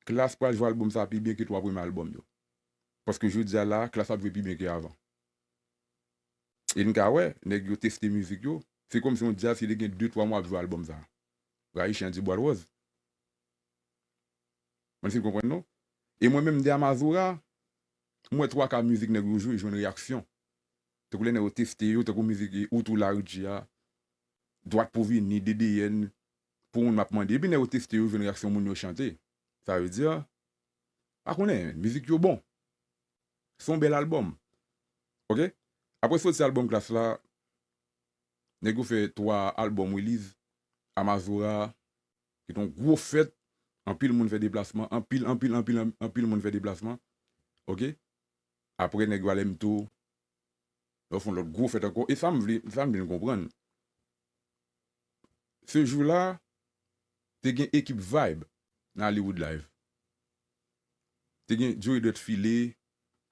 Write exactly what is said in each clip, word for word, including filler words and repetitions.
Klass pral jwe albòm sa pi byen ke twa premye albòm yo. Paske jodi a la, Klass ap jwe pi byen ke avan. E n ka wè, nèg yo teste mizik yo. Se kòmsi yon djaz ki te gen de twa mwa ap jwe albòm sa. Rayi chen an di bwal wòz. Mwen si w konprann non. E mwen menm de Amazora, m wè twa ka mizik nèg yo jwe, jwenn reyaksyon. Tankou lè nèg yo teste yo, tankou mizik Outula Richie a, Dwat pou vini, D D N, pou moun m ap mande. Epi nèg yo teste yo, jwenn reyaksyon moun yo chante. Sa vle di, pa konnen, mizik yo bon. Se yon bèl albòm. Oke? Apre soti albòm Klass la, nèg yo fè twa albòm Willy's, Amazora, ki te yon gwo fèt, anpil moun fè deplasman, anpil, anpil, anpil, anpil moun fè deplasman. Oke? Apre nèg yo al M T O, yo fè yon lòt gwo fèt ankò. E sa m vle, sa m vin konprann. Se jou la, te gen ekip Vibe nan Hollywood Live. Te gen Joey Dirt Philly,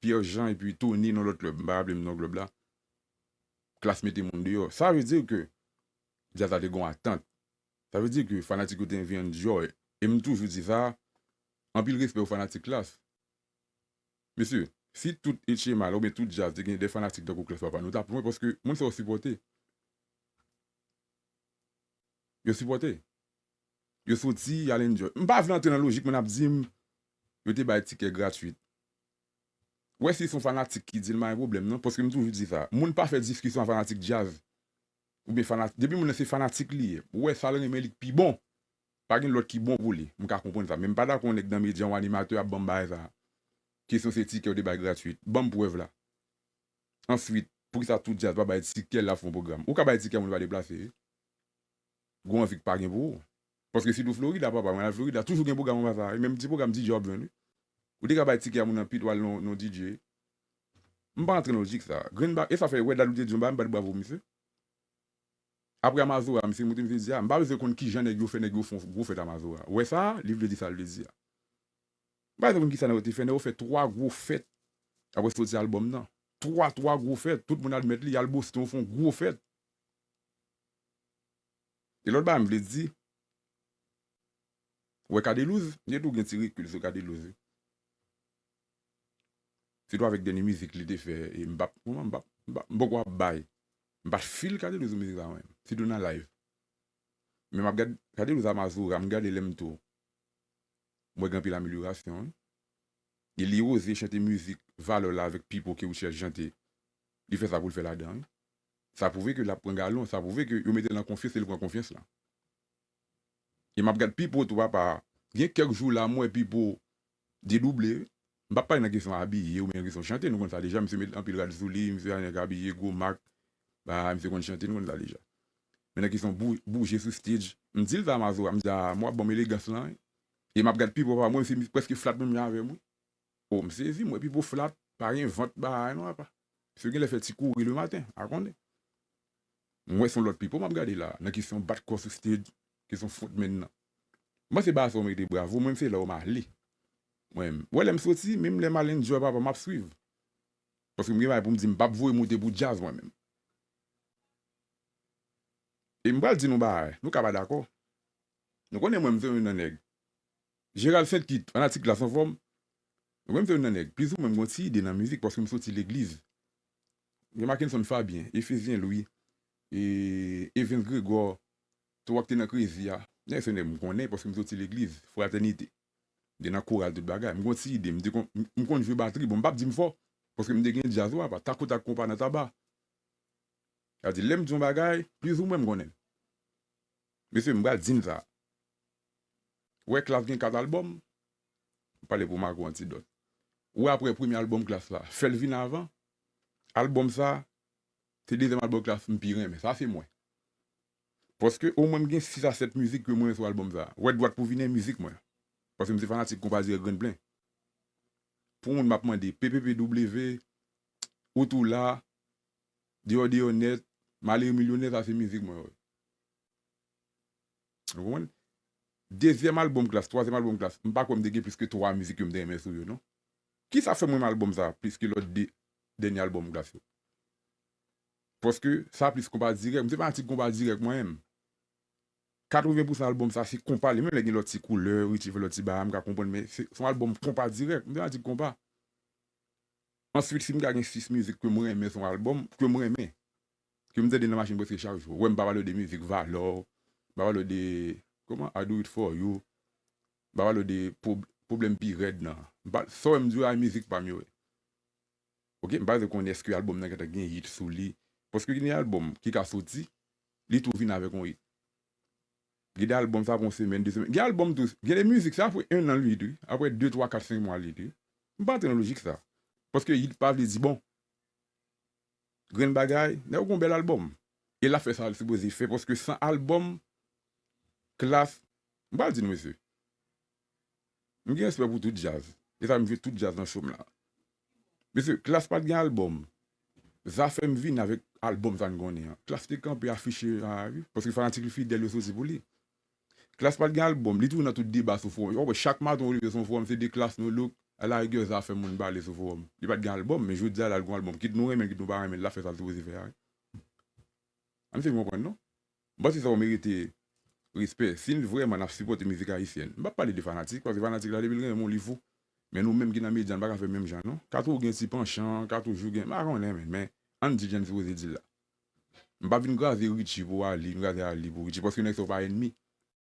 Pierre Jean epi Tony nan lòt klèb. M pa raple m non klèb la. Klass mete moun deyò. Sa vle di ke djaz la te gen yon atant. Sa vle di ke fanatik yo te anvi enjoy. E m toujou di sa, anpil respè pou fanatik Klass. Mesye, si tout H M I la oubyen tout djaz te gen de fanatik tankou Klass papa, nou t ap lwen paske moun sa yo sipòte. Yo sipòte. Yo soti, y al enjoy. M pa vle antre nan lojik moun ap di m yo te bay tikè gratwit. Wè si se yon fanatik ki di l, m pa gen pwoblèm non, paske m toujou di sa. Moun pa fè diskisyon ak fanatik djaz. Oubyen fanatik, depi moun nan se fanatik li ye. Ou wè sa l renmen li k pi bon. Pa gen lòt ki bon pou li. M ka konprann sa. Men m pa dakò yon nèg nan medya, yon animatè ap ban m bagay sa. Kesyon se tikè yo te bay gratwit. Ban m prèv la. Answit, poukisa tout djaz pa bay tikè l ap fè yon pwogram? Ou ka bay tikè moun pa deplase. Gwo anvi k pa gen pou ou. Paske sitou Florida, papa, mwen al Florida, toujou gen pwogram anba sa. E menm ti pwogram D J w ap jwenn, wi. Ou te ka bay tikè a moun nan pit w al nan, nan D J. M pa antre nan lojik sa. Grenn ba, e sa fè wè dat ou te di yon bagay, m bat bravo misye. Apre Amazora, misye monte, misye di a, m pa bezwen konn kijan nèg yo fè, nèg yo fè yon gwo fèt Amazora. Ou wè sa, li vle di sa l vle di a. M pa bezwen konn kisa nèg yo te fè, nèg yo fè twa gwo fèt apre soti albòm nan. Twa, twa gwo fèt, tout moun admèt li, y al Boston, yo fè yon gwo fèt. E lòt bagay m vle di, ou wè Cadelouse, m te tou gen ti rekil sou Cadelouse, wi. Sitou avèk dènye mizik li te fè, e m p ap, kòman m p ap, m p ap, m poko ap bay. M pa t feel Cadelouse sou mizik sa mwen menm, sitou nan live. Men m ap gad, Cadelouse Amazora, m gade lè m tou. M wè gen anpil amelyorasyon, wi. E li oze chante mizik valè la avèk Pipo ke Richard chante. Li fè sa pou l fè ladan, wi. Sa pwouve ke l ap pran galon, sa pwouve ke yo mete l nan konfyans e l pran konfyans lan. E m ap gad Pipo tou, papa. Gen kèk jou la, m wè Pipo dedouble, wi. M p ap pale nan kesyon abiye oubyen nan kesyon chante, nou konn sa deja. Misye met anpil rad sou li, misye a nèg abiye, gwo mak, ba, misye konn chante, nou konn sa deja. Men nan kesyon bou-, bouje sou stage, m di l sa Amazora, m di a, m w ap ban m elegans lan, wi. E m ap gad Pipo, papa, mwen, misye prèske flat menm jan avè m, wi. O, m sezi, m wè Pipo flat, pa gen vant bagay non, apa. Misye genlè fè ti kouri lematen, a konnen. M wè se yon lòt Pipo m ap gade la, nan kesyon bat kò sou stage, kesyon frontman nan. M panse bagay sa yo merite bravo, mwen, m se la yo m ale. Mwen, m wè lè m soti, menm lè m al enjoy, papa, m ap swiv. Paske m gen bagay pou m di, m p ap voye moute pou djaz, mwen menm. E m pral di nou bagay, nou ka pa dakò. Nou konnen mwen, m se youn nan nèg. Gérald Saint-Kit, fanatik Klass anfòm. Mwen, m se youn nan nèg. Plizoumwen, m gon ti ide nan mizik paske m soti legliz. Gen Mackenson Fabien, Efezyen Louis, e Evens Gregor, tou ak te nan Krezi a. Nèg se nèg m konnen paske m soti legliz, Fratènite. M te nan koral, tout bagay. M gon ti ide, m te kon-, m, m konn jwe batri. Bon, m p ap di m fò, paske m te gen djaz, w apa, takotak konpa nan taba. Sa di, lè m di yon bagay, plizoumwen m konnen l. Mesye, m pral di n sa. Ou wè Klass gen kat albòm? M pale pou Marco Antidot. Ou wè apre premye albòm Klass la, fè l vin avan? Albòm sa, se dezyèm albòm Klass m pi renmen. Sa se mwen. Paske omwen m gen sis a sèt mizik ke mwen sou albòm sa. Ou wè Dwat pou vini, mizik mwen. Paske m se fanatik konpa dirèk Grenn Plen. Pou moun m ap mande, P P P W, Outula, Deyò Deyò Nèt, Malere Milyonè, sa se mizik mwen, wi. Ou konprann? Dezyèm albòm Klass, twazyèm albòm Klass, m pa kwè m te gen plis ke twa mizik ke m te renmen sou yo, non. Kisa fè m renmen albòm sa plis ke lòt de dènye albòm Klass yo? Paske sa plis konpa dirèk, m se fanatik konpa dirèk mwen menm. Katreven pousan albòm sa se konpa li, menm lè gen lòt ti koulè, Richie fè lòt ti bagay, m ka konprann, men se se yon albòm konpa dirèk, m te ka di konpa. Answit, si m ka gen sis mizik ke m renmen sou yon albòm, ke m renmen, ke m tande nan machin prèske chak jou. Wè, m pa pale w de mizik valè w, m pa pale w de, kòman, I do it for you, m pa pale w de pwob- pwoblèm pi rèd nan. M pa, sa w wè m di w a mizik pa m yo ye. Ok, m pa vle konnen èske albòm nan gentan gen hit sou li. Paske gen de albòm ki ka soti, li tou vin avèk yon hit. Gen de albòm sa pran yon semèn, de semèn. Gen albòm tou, gen de mizik sa apre en an li hit wi. Apre de, twa, kat, senk mwa li hit wi. M pa antre nan lojik sa. Paske hit pa vle di bon. Grenn bagay, nèg ou gon bèl albòm. E l ap fè sa l sipoze fè, paske san albòm, Klass, m pral di nou, mesye. M gen respè pou tout djaz. E sa m jwe tout djaz nan show m la. Mesye, Klass pa t gen albòm. Zafèm vin avèk albòm sa n konnen an. Klass te kanpe afiche a wi, paske fanatik li fidèl yo soti pou li. Klass pa t gen albòm, li toujou nan tout deba sou fowòm. Ou wè chak maten ou leve sou yon fowòm, se de Klass nou look, alarigè Zafèm moun pale sou fowòm. Li pa t gen albòm, men jodi a la l gon albòm. Kit nou renmen l, kit nou pa renmen l, l ap fè sa l sipoze fè a wi. Ann fè m konprann non. M panse sa yo merite respè. Si n vrèman n ap sipòte mizik ayisyèn, m p ap pale de fanatik, paske fanatik la depi l renmen w li fou. Men nou menm ki nan medya, n pa ka fè menm jan non. Ka toujou gen ti panchan, ka toujou gen, m pa konnen men, men ann di jan n sipoze di l la. M p ap vin kraze Richie pou Ali, vin kraze Ali pou Richie, paske nèg sa yo pa ènmi.